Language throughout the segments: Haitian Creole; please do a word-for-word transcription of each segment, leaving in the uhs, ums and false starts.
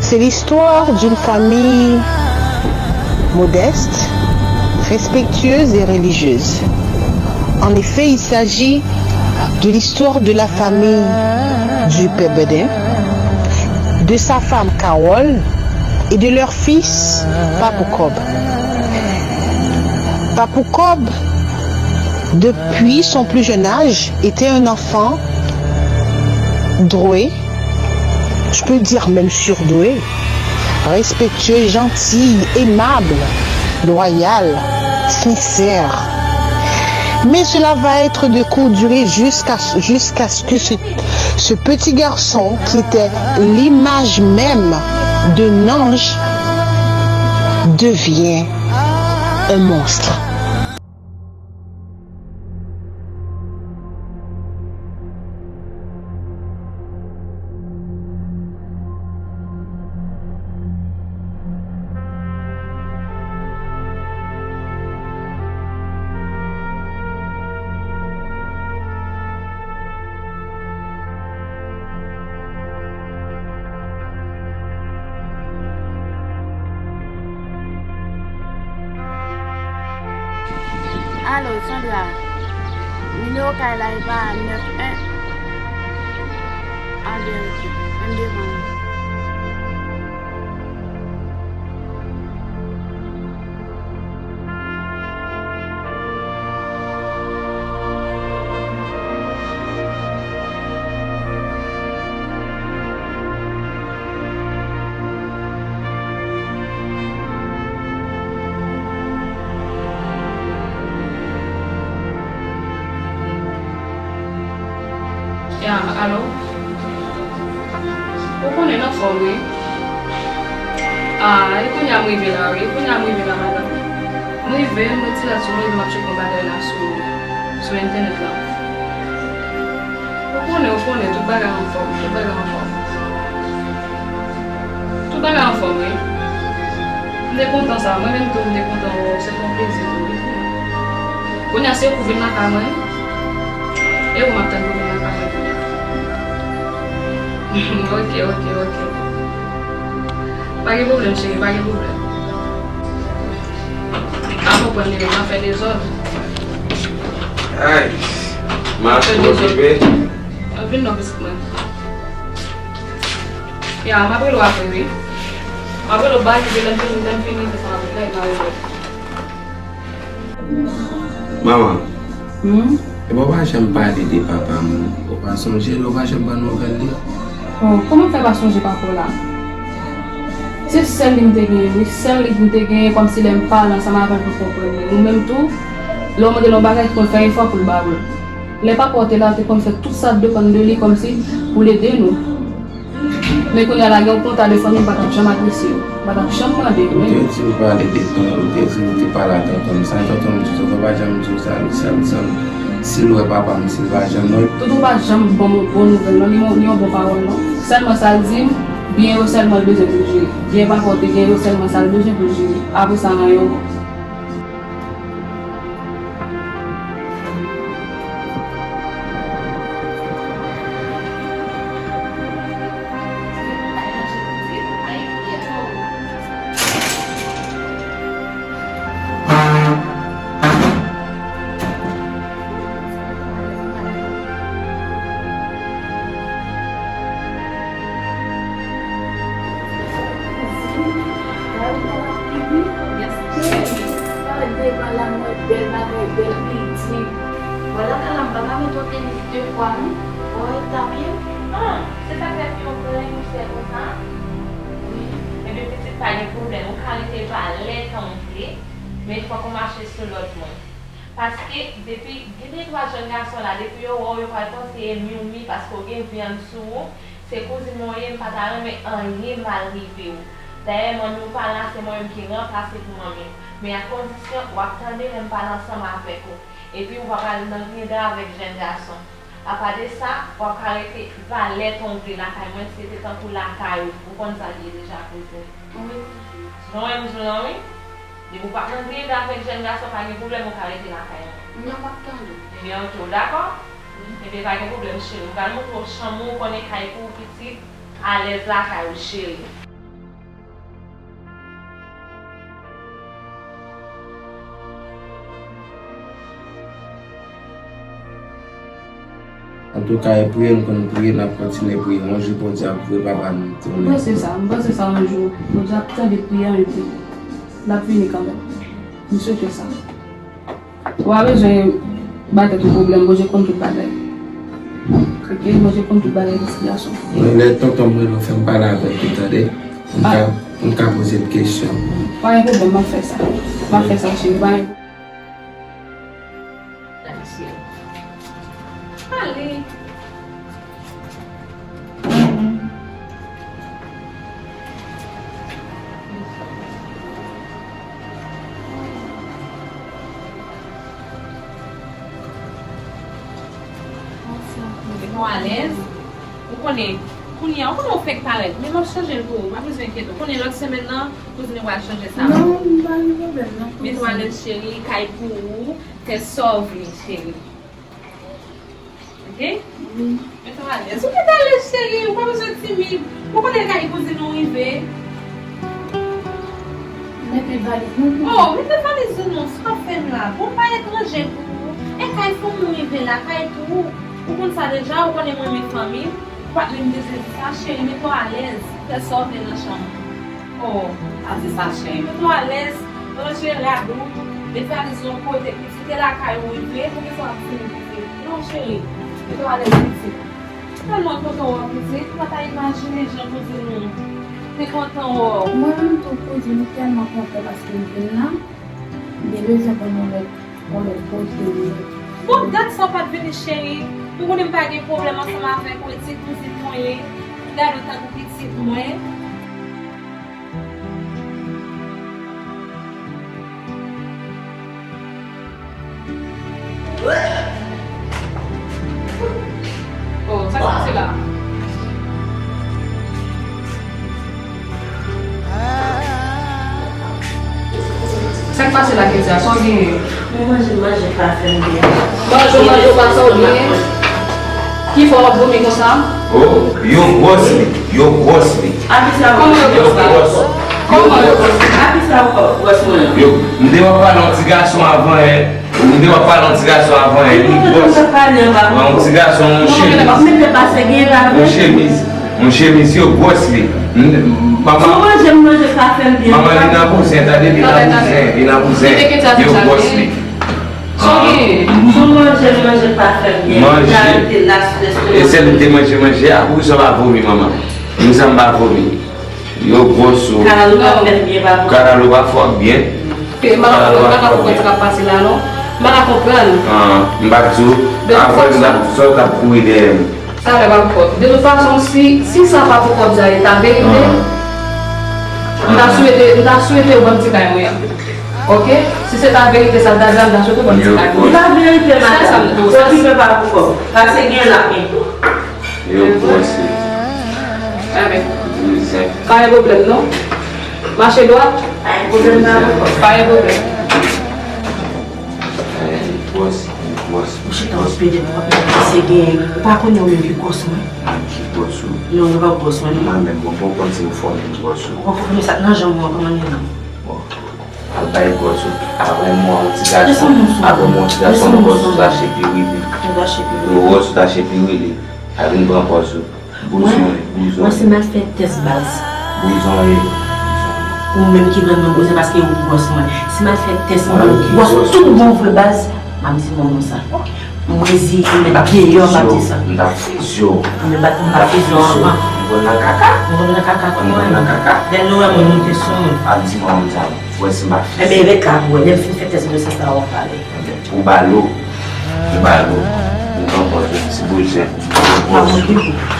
C'est l'histoire d'une famille modeste, respectueuse et religieuse. En effet, il s'agit de l'histoire de la famille du père Bedin, de sa femme Carole et de leur fils Papou Kòb. Papou Kòb, depuis son plus jeune âge, était un enfant doué, je peux dire même surdoué, respectueux, gentil, aimable, loyal, sincère. Mais cela va être de courte durée jusqu'à jusqu'à ce que ce, ce petit garçon qui était l'image même d'un ange devient un monstre. Alo, Sandra. Nimewo kay la, e pa nèf en? A, byen, ok. Menm devan mwen. Ya, alo? Ou konnen m anfòm, wi. A, e kounye a m rive la, wi. E kounye a m rive la, madanm. M rive, m ret ti la sou mwen, m ap tcheke yon bagay la sou, sou entènèt la. Ou konnen, ou konnen, tout bagay anfòm, tout bagay anfòm. Tout bagay anfòm, wi. M te kontan sa, mwen menm tou, m te kontan wè w, se te yon plezi tou, wi. Kounye a se ou k vin lakay mwen, e ou m ap tann pou vin lakay mwen kounye a. Ok, ok, ok. Pa gen pwoblèm, cheri, pa gen pwoblèm. A konprann li menm, ap fè dezòd. Ay, m ap fè dezòd. Okipe. Vin non, pitit mwen. Ya, m ap rele w apre, wi. M ap rele w back, epi lè m fini, lè m fini, se sa m ap rele, m ap rele w. Manman, hmm? Epi w pa janm pale de papa m, ou pa sonje l, ou pa janm ban nouvèl li? Oh, kòman m fè pa sonje papa w la? Se sèl li m te genyen, wi, sèl li m te genyen, kòmsi lè m pale ansanm avè l pou l konprann mwen. Ou menm tou, lè w mande l yon bagay, li konn fè efò pou l ba ou l. Lè papa w te la, li te konn fè tout sa k depann de li kòmsi pou l ede nou. Men kounye a la, gen yon konta de fanmi m pa t ap janm adrese yo. M pa t ap janm mande yo, men. Ou te di m pale de tan, ou te di m te pale a tonton m. Sa tonton m di w, tonton pa janm di w sa, li sèl, sèl. Si l wè papa m, si l pa janm wè. Tonton pa janm ban m yon bon nouvèl, non, ni yon, ni yon bon pawòl, non. Sèlman sa l di m, byen yo sèlman l bezwen pou l jere. Byen papa w te gen yo sèlman sa l bezwen pou l jere. Apre sa, anyen ankò. Gade devan la, m wè bèl bagay, bèl bilding. Wè lakay la, m pa ka met yon tenis de fwa, non. Wè eta pye m. Ah, se sa k fè pye w plen pousè konsa? Wi. Ebyen, pitit, pa gen pwoblèm. Ou ka rete valè tan w vle, men fòk ou mache sou lòd mwen. Paske depi gen de twa jèn gason la, depi yo wè w, yo pral panse e miwmi paske w gen vyann sou ou. Se kouzin mwen w ye, m pa ta renmen anyen mal rive w. Dayè, manmi w pa la, se mwen menm ki ranplase pou manmi w. Men a kondisyon w ap tande lè m pale ansanm avèk ou. Epi ou pa pral nan griyen dan avèk jèn gason. Apa de sa, w ap ka rete valè tan w vle lakay mwen, se te tankou lakay ou. Ou konn sa l ye deja, kouzin. Wi. Jan w wè m di w lan, wi. Depi w pa t nan griyen dan avèk jèn gason, pa gen pwoblèm, ou ka rete lakay mwen. Non, m ap tande. Ebyen, oke, w dakò? Wi. Ebyen, pa gen pwoblèm, cheri. M pral montre w chanm ou, ou konnen kay pou ou pitit, alèz lakay ou, cheri. Antouka, e priye n konn priye, n ap kontinye priye. Yon jou Bondye ap voye papa n tounen. M panse sa, m panse sa yon jou. Bondye ap tande priyè m epi l ap vini kanmenm. M swete sa. Ou pa bezwen ba tèt ou pwoblèm, Bondye konn tout bagay. Oke, Bondye konn tout bagay, pitit gason. Mwen, lè tonton m rele w, fè m pale avè l tou, tande? M ka, m ka poze l kesyon. Pa gen pwoblèm, m ap fè sa. M ap fè sa, cheri, pa gen pwoblèm. Ale. Mete kò w alèz. Ou konnen, kounye a, ou konnen ou fèk parèt, men m ap chanje l pou ou, pa bezwen enkyete w. Ou konnen lòt semèn nan, kouzin ou pral chanje sa. Non, m pa gen pwoblèm, non. Mete w alèz, cheri, kay pou ou, fè sa w vle, cheri. Oke? Wi. Mete w alèz. Ou mete alèz, cheri. Ou pa bezwen timid. Ou konnen kay kouzin ou rive. Mete valiz nou. Oh, mete valiz ou non. Sa w ap fè m la? Bon, m pa etranje pou ou. E kay fanmi w rive la, kay pou ou. Ou konn sa deja, ou konnen mwen renmen fanmi m. Ou pa t menm bezwen di sa, cheri, mete w alèz. Fè sa w vle nan chanm ou. Oh, pa di sa, cheri. Mete w alèz, ranje rad ou, met valiz ou yon kote, pitit, e lakay ou rive, poukisa w ap timid? Non, cheri, mete w alèz, pitit. Tèlman kontan wè w, pitit, ou pa ta imajine jan kouzin ou te kontan wè w. Mwen menm tou, kouzin, m tèlman kontan paske m vin la. M te bezwen konn yon lòt, yon lòt kote wi. Bon, dat sa w pa t vini, cheri. M konnen m pa gen pwoblèm ansanm avèk ou, e ti kouzin mwen ye. M gade w tankou pitit mwen. Oh, sa k pase la? Sa k pase la, Kezia? Sa w genyen? Mwen manje, manje pa fè m byen. Manje, manje pa fè w byen? Ki fè w ap vomi konsa? Oh, yo gwòs li, yo gwòs li. Abi sa yo gwòs. Kòman yo gwòs? Kòman yo gwòs? Abi sa yo gwòs mwen. Yo, m te w ap pale yon ti gason avan yè. M te w ap pale yon ti gason avan yè, li gwòs. Yon ti gason, yon chemiz. Yon chemiz, yon chemiz, yo gwòs li. M, m, manman, manman li nan bouzen, tande, li nan bouzen, li nan bouzen. Yo gwòs li. Manje, manje pa fè m byen. Manje. E sèl m te manje, manje a, poukisa w pa vomi, manman? Poukisa m pa vomi? Yo gwòs ou. Karalo pa fè l byen, pa fè w. Karalo pa fè w byen. Ke m pa ka konprann, m pa ka konprann sa k ap pase la non. M pa ka konprann. Ah, m pa di w. Avan, sa w t ap kouri dèyè m. Sa lè pa pou kòb. De tout fason, si, si sa pa pou kòb sa, e ta verite. M ta swete, m ta swete w ban m ti kay mwen an. Oke? Si se ta verite sa, m ta di a, m ta swete w ban m ti kay mwen. Li pa verite, madanm. Sa, sa m di w, sa. Okipe pa pou kòb. Pase gen l ap gen. Yo gwòs li. Amèn. Bouzen. Pa gen pwoblèm non. Mache dwat. Pa gen pwoblèm. Pa gen pwoblèm. Li gwòs, li gwòs. Ou chita, ou pede, ou pa pede, se gen, ou pa konnen ou menm ki gwòs mwen. Mwen ki gwòs ou? Non, nou pa gwòs mwen, non. Mwen menm, bon, bon, konn si m fò menm gwòs ou. Ou pa konn sa k nan janm ou an, kòman li ye non? Bon. Al bay gwòs ou. Apre m wè yon ti gason, apre m wè yon ti gason gwòs ou tache pi wili. Gwòs ou tache pi wili. Al vin pran pòz ou. Bouzon, bouzon. Mwen, si m al fè tès baz. Bouzon, wi. Ou menm ki vrèman bouzon paske ou gwòs mwen. Si m al fè tès, mwen gwòs tout bon vre baz. M ap di mwen konsa. Mwen zi, mwen deyò, m ap di sa. M t ap fizyo. Mwen bat, m pa fizyo anvan. M konn nan kaka. M konn nan kaka, kòman? M konn nan kaka. Lè nou wè mwen monte sou moun. Ap di mwen konsa. Wè si m pa fizyo. Enben, ret la pou wè. Lè m fin fè tès gwosès la, w ap pale. Ou ba lo. Ou ba lo. Ou pran pòz ou, ti bouzyen. Ou pran pòz ou.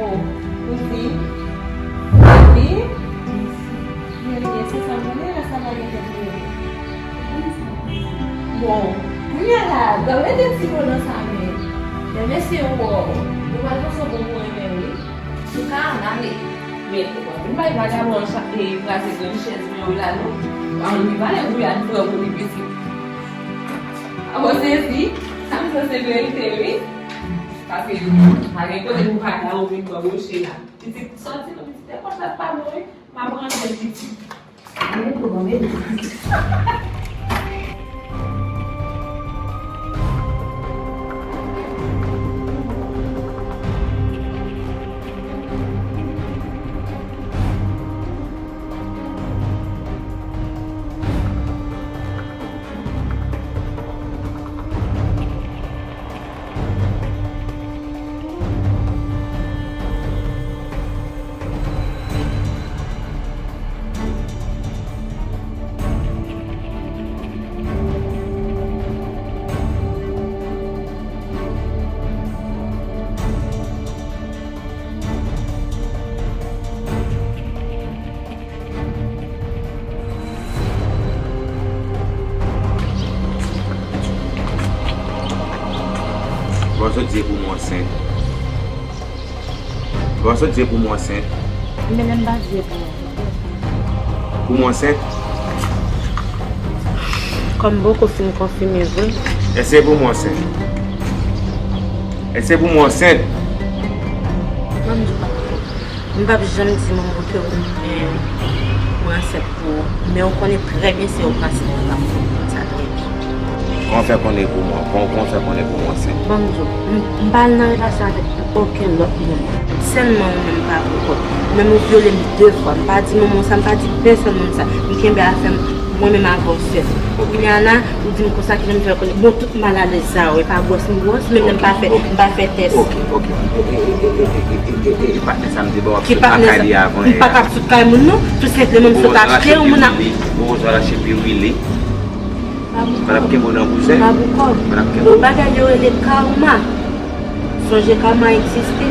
Oh, kouzin. Papi. Ti bonan sa men. Demen se ou, ou pral panse w bon pou renmen wi. Nou ka al ale. Men ou pa vin bay vagabon an kraze grenn chèz mwen wi la non. Ann li valè gouyad frè pou li pitit. A bon sezi, sa m sanse verite wi. Paske pa gen kote pou vagabon vin pran woche la. Pitit sòti non pitit, te konn sa pa bon wi. M ap rantre pitit. Bon, sot di pou mwen ansent. Bon, sot di pou mwen ansent. Men lè m pa di pou mwen. Pou mwen ansent? Kòm m poko fin konfime vre. Èske pou mwen ansent? Èske pou mwen ansent? Mwen m di pa. M p ap janm di manman w ke w, eh, mwen ansent pou ou, men ou konnen trè byen se ou k ansent, ou p ap konprann sa trè byen. Kòman w fè konnen pou mwen? Kòman, kòman w fè konnen pou mwen ansent? Ban m di w, m, m pa al nan relasyon avèk okenn lòt moun. Sèlman ou menm pa pou kont. Ou menm ou vyole m de fwa. M pa di manman w sa, m pa di pèsonn moun sa. M kenbe afè m, mwen menm avè w sèl. Kounye a la, ou di m konsa, ki jan m fè konnen? Bon, tout malalèz sa yo, e pa gwòs m gwòs, menm lè m pa fè, m pa fè tès. Ok, ok. E, e, e, e, e, e, e, e, e patnè sa m te ba w ap sot lakay li avan yè a. M pa t ap sot kay moun non, tou senpleman m sot achte yon moun ap. Bon, w al achte piwili. Pa pou kòb. Fò n ap kenbe w nan bouzen. Pa pou kòb. Fò n ap kenbe w. Yon bagay yo rele karma. Sonje karma egziste.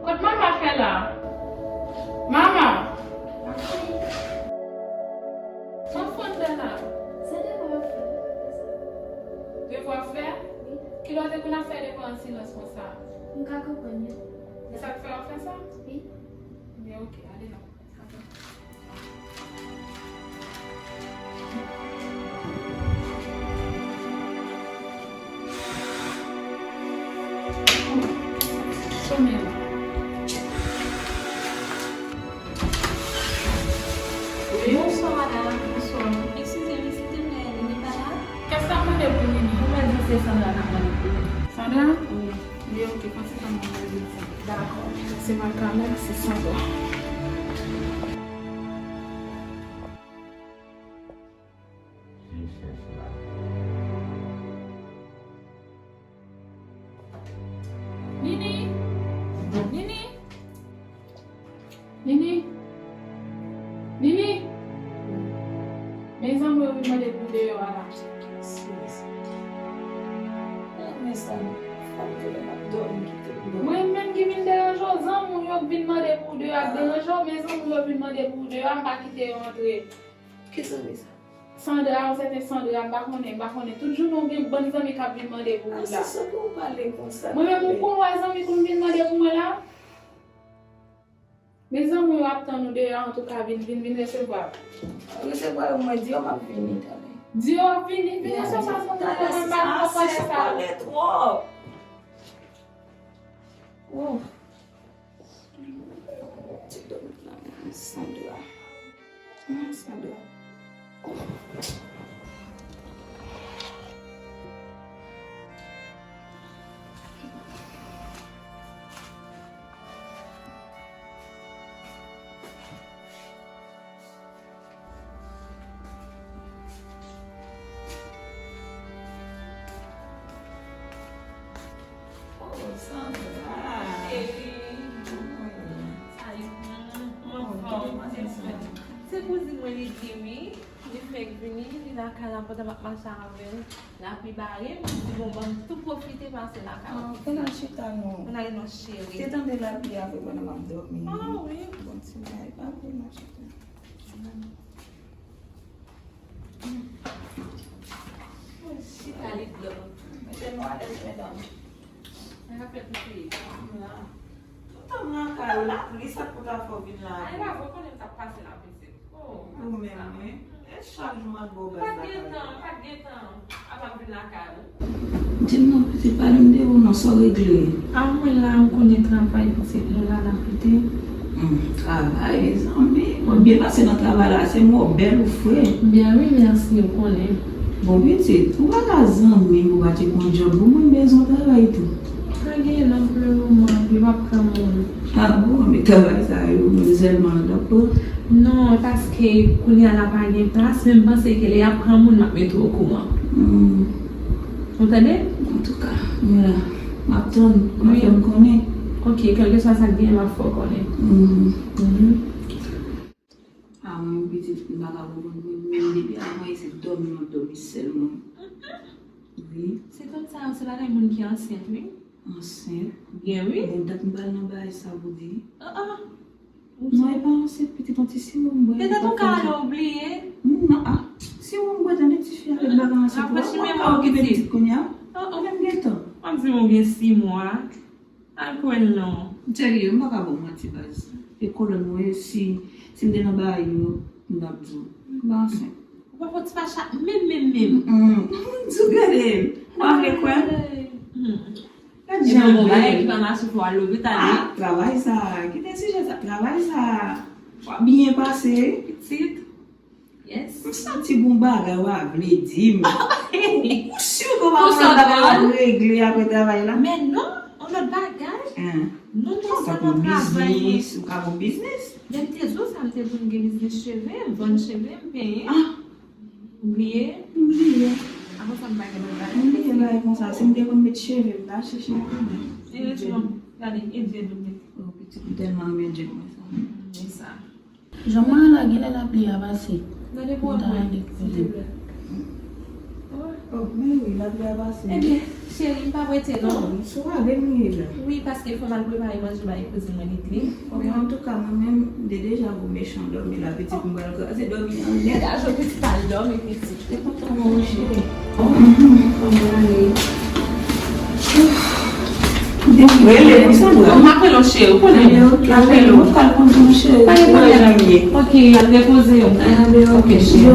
Kot manman fè la? Manman! Sa w fè la? Se devwa w fè. Devwa w fè? Wi. Kilè w te konn ap fè devwa an silans konsa? M ka konprann yo. Se sa k fè w ap fè sa? Wi. Ebyen, oke, ale non. Sonmen la. Bonswa, madanm. Bonswa. Eskize m, silvouplè, Nini pa la? Kiyès k ap mande pou Nini? Ou mèt di se Sandra k ap mande pou li. Sandra? Wi. Li oke, pran ti tan pou mwen di sa. Dakò. Se pa Carmel, se Sandra. Nini! Nini! Nini! Nini! Mezanmi, yo vin mande pou deyò a la. Mwen menm ki vin deranje w, zanmi w yo k vin mande pou deyò a k deranje w, mezanmi, yo vin mande pou deyò a, m pa kite yo antre. Ki zanmi sa? Sandra, yon sèten Sandra, m pa konnen, m pa konnen. Tout jounen ou gen bann zanmi k ap vin mande pou ou la. A, se sa pou w pale konsa. Mwen menm, ou konn wè zanmi pou m vin mande pou mwen la? Men zanmi w ap tann ou deyò, antouka, vin, vin, vin resevwa. Resevwa yo, mwen di yo m ap vini talè. Di yo w ap vini, vin resevwa zanmi w, mwen menm, m pa nan pale sa. Pale twòp. Oh. Ti dòmi nan men Sandra. Nan Sandra. Oh, Sandra. Cheri. Kòman w ye? Sa yo. Mwen anfòm. Se kouzin mwen, li di wi. Li fèk vini, li lakay la pandan m ap mache avè l. Lapli bare, m di bon, ban m tou pwofite pase lakay la. Ah, fè n al chita non. Fè n ale non, cheri. Te tande lapli a vre pandan m ap dòmi. Ah wi. Bon ti bagay, pa vre, n al chita. Chita li dlo. Mete nou alèz, medam. Sa ka fèt, mesye. La. Toutan m lakay ou, lapli, sa k pou ta fè w vin la? Ay, pa vre, konnen m t ap pase la, pitit. Oh, ou menm, wi. E chak jou m ap ba w gaz lakay ou. Ou pa t gen tan, ou pa t gen tan. Apa m vin lakay ou. Di m non, pitit, pale m de ou non, sa w regle? A, mwen la, ou konnen travay, pitit, nou la, n ap lite. Hmm, travay, mezanmi. Mwen byen pase nan travay la, se mwen w bèl ou fre. Byen, wi, mèsi, ou konnen. Bon, pitit, ou pa ka zanmi m, ou pa tcheke yon djòb pou mwen, m bezwen travay tou. Pa gen non pou le moman, yo p ap pran moun. A bon, men travay sa yo, men sèlman l ap pran? Non, paske kounye a la pa gen plas, men m panse ke lè y ap pran moun, m ap mete w okouran. Hmm. Ou tande? Antouka, mwen la, m ap tann, w ap fè m konnen. Ok, kèlkeswa sa k genyen, m ap fè w konnen. Mhm. Mhm. A, mwen, pitit, m pa ka konprann mwen menm, depi avan, se dòmi m ap dòmi sèlman. Wi. Se tout sa yo, se bagay moun ki ansent, wi. Ansent? Byen, wi. Bon, dat m pral nan bagay sa pou di. Ah, ah. Non, e pa ansent, pitit, yon ti siwo m bwè. Petèt ou ka ale, ou bliye. Non, a. Siwo m bwè, tande, tifi avèk bagay ansent. Rafrechi memwa w, pitit. Kounye a. Oh, oh. Mwen menm gen tan. W ap di m ou gen sis mwa. Al kwè l non. Serye, m pa ka ba w manti, baz. E kolòn mwen, si, si m te nan bagay yo, m t ap di w. M pa ansent. Ou pa fè ti pa chat, menm, menm, menm. Mm, mm. M di w gade m. Ou pa vle kwè? Hmm. Gad jan l bèl. Epi bon, bagay ki pa mache, fò w al lopital, wi. Ah, travay sa, kite sijè sa, travay sa. W ap byen pase, wi. Pitit. Yes. M santi gon bagay w a vle di m. Ou, ou si ke w pa konn bagay w ap regle apre travay la? Men non, yon lòt bagay. Hein. Non, non, sa pa travay. Ou ka gon biznis, ou ka gon biznis. Lè m te di w sa, m te vin gen biznis cheve, m vann cheve, m penyen. Ah. Ou bliye? M bliye. Avan sa, m pa gen lòt bagay. M bliye bagay konsa. Si m te konn met cheve, m ta chèche m konnen. E rete non, gade, e djed ou mete. Oh, pitit, m tèlman renmen djed mwen sa. Men sa. Jan mwen la, genlè lapli a pase. Gade pou w wè, silvouplè. Oh, men wi, lapli a pase. Ebyen, cheri, m p ap rete non. Non, sou ale m ye la. Wi, paske fò m al prepare manje bay kouzin mwen Nitli. Bon, men antouka, mwen menm, m te deja gon mechan dòmi la, pitit, m pral kraze dòmi an nèt. Degaje w, pitit, al dòmi, pitit. Te kontan wè w, cheri. Mwen ale. Rele pou Sandra. M ap rele w, cheri, ou konnen. Ok, m ap rele w. Ou pral konn pou m, cheri. Pa gen pwoblèm. Ok, al repoze w. Ok, cheri.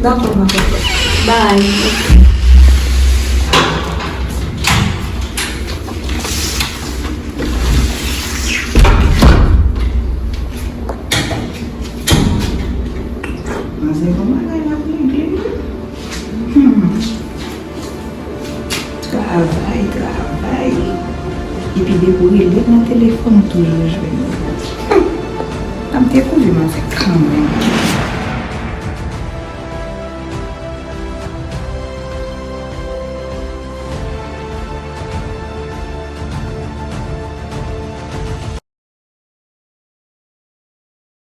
Dakò, ma chérie. Bye. Manzè, gon bagay l ap regle wi. Hmm. Travay, travay. Epi depi w rele nan telefòn toujou jwenn mwen. Hmm. N ap dekouvri manzè kanmenm.